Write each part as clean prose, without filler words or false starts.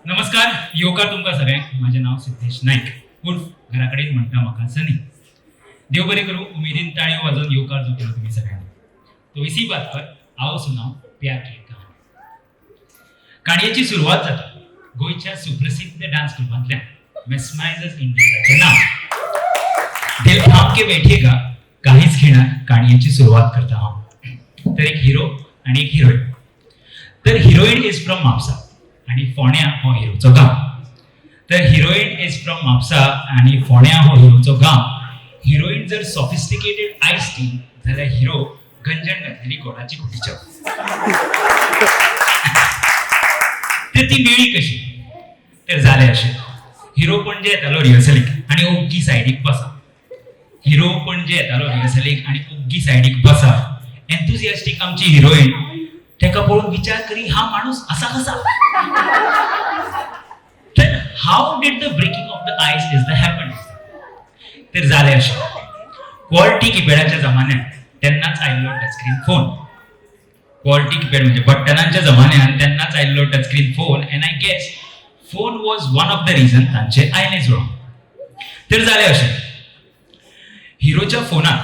नमस्कार, येवकार तुमकां सगळ्यांक. म्हाजें नांव सिद्धेश नायक, उर्फ घरा कडेन म्हणटा म्हाका सनी. देव बरें करूं. उमेदीन ताळयो वाजोवन येवकार जो केलो तुमी सगळ्यांनी, तो इसी बात पर आओ सुनाओ प्यार की एक कहानी. काणयेची सुरवात जाता गोंयच्या सुप्रसिद्ध डान्स ग्रुपांतल्यान, मेस्मरायझर्स इंडियाचें नांव. दिल थाम के बैठिएगा, काहीच खिणात काणयेची सुरवात करता हांव. तर एक हिरो आणि एक हिरोईन. तर हिरोईन is from Mapusa आणि फोण्या हो हिरोचो गांव. तर हिरोईन is from Mapusa आणि फोण्या हो हिरोचो गांव. हिरोईन जर सॉफिस्टिकेटेड आयस टी जाल्यार हिरो गंजण घातलेली गोडाची खुटी च्या. तर ती मेळ्ळी कशी? तर जालें अशें, हिरो पणजे येतालो रिहर्सलीक आनी ओग्गी सायडीक बसा. हिरो पणजे येतालो रिहर्सलीक आनी ओग्गी सायडीक बसा. एन्थुजियास्टीक आमची हिरोईन तेका पळोवन विचार करी, हा माणूस असा कसा? तर how did the breaking of the ice is the happen? तर जालें अशें, क्वालिटी किपॅडाच्या जमान्यात तेन्नाच आयिल्लो टचस्क्रीन फोन. क्वालिटी किपॅड म्हणजे बटनांच्या जमान्यात तेन्नाच आयिल्लो touchscreen phone, and I guess phone was one of the reason तांचे आयलें जुळोन. तर जालें अशें, हिरोच्या फोनात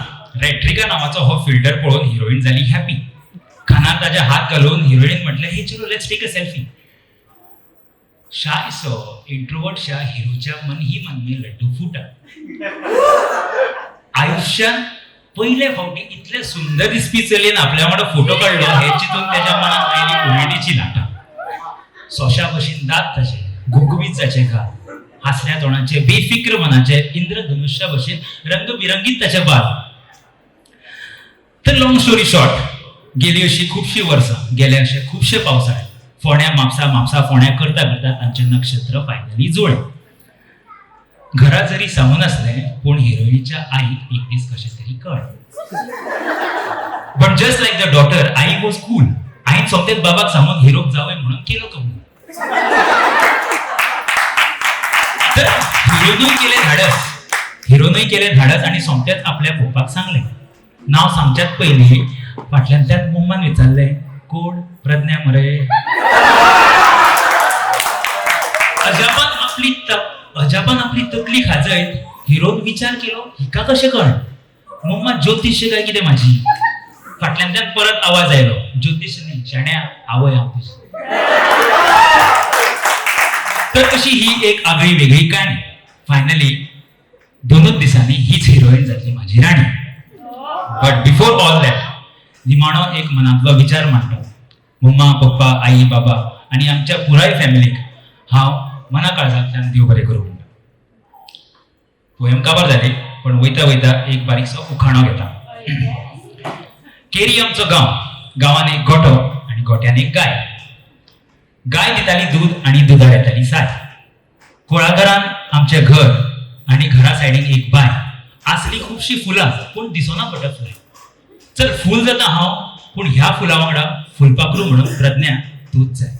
रेट्रिका नावाचो हो फिल्टर पळोवन हिरोईन जाली हॅपी. खानार ताच्या हात घालून हिरोईन म्हटलें, "हे चलो, let's take a selfie." Shy so introvert शा हिरोच्या मन ही मन में लड्डू फुटा. आयुष्यात पयले फावटी इतले सुंदर दिसपी चलयेन आपल्या वांगडा फोटो काडलो हे चिंतून त्याच्या मनात आयली उमेदीची लाटा. सोंशा भशेन दांत ताचे, गुबगुबीत जाचे गाल, हांसऱ्या तोंडाचे, बेफिक्र मनाचे, इंद्रधनुष्या भशेन रंगबिरंगीत ताचे बाल. तर लॉंग स्टोरी शॉर्ट, गेली अशी खुबशीं वर्सां, गेले अशे खुबशे पावसाळे, फोण्या म्हापसा, म्हापसा फोण्या करता करता तांचें नक्षत्र फायनली जुळ्ळें. घरा जरी सांगून आसलें, पूण हिरोईनीच्या आईक एक दीस कशें तरी कळ्ळें. But just like the daughter, I was cool. आईन सोमतेच बाबाक सांगून हिरोक जावय म्हणून केलो कबूल. तर हिरोनूय केलें धाडस, हिरोनूय केलें धाडस आनी सोमतेच आपल्या पप्पाक सांगलें. नांव सांगच्यात पयलीं फाटल्यान त्याच मम्मान विचारलें, "कोण, प्रज्ञा मरे?" अजापान आपली तकली खाजयत हिरोन विचार केलो, हिका कशें कळ्ळें? मम्मा ज्योतिष काय कितें माझी? फाटल्यान परत आवाज आयलो, "ज्योतिष न्ही शाण्या, आवय हांव तुजी." तर अशी ही एक आगळी वेगळी काणी. फायनली दोनूच दिसांनी हीच हिरोईन जातली माझी राणी. बट बिफोर ऑल that, निमाणो एक मनांतलो विचार मांडटा. मम्मा, पप्पा, आई, बाबा आनी आमच्या पुराय फॅमिलीक हांव मना काळजांतल्यान देव बरें करूं म्हणटा. पोयम काबार जाली, पण वयता वयता एक बारीकसो उखाणो घेता. केरी आमचो गांव, गांवान एक गोठो आनी गोठ्यान एक गाय. गाय दिताली दूद आनी दुदार येताली साय. कुळागरान आमचें घर आनी घरा सायडीन एक बांय. आसली खुबशीं फुलां, पूण दिसोना बटरफ्लाय. चल, फूल जाता हांव, पूण ह्या फुलां वांगडा फुलपाखरू म्हणून प्रज्ञा तूच जाय.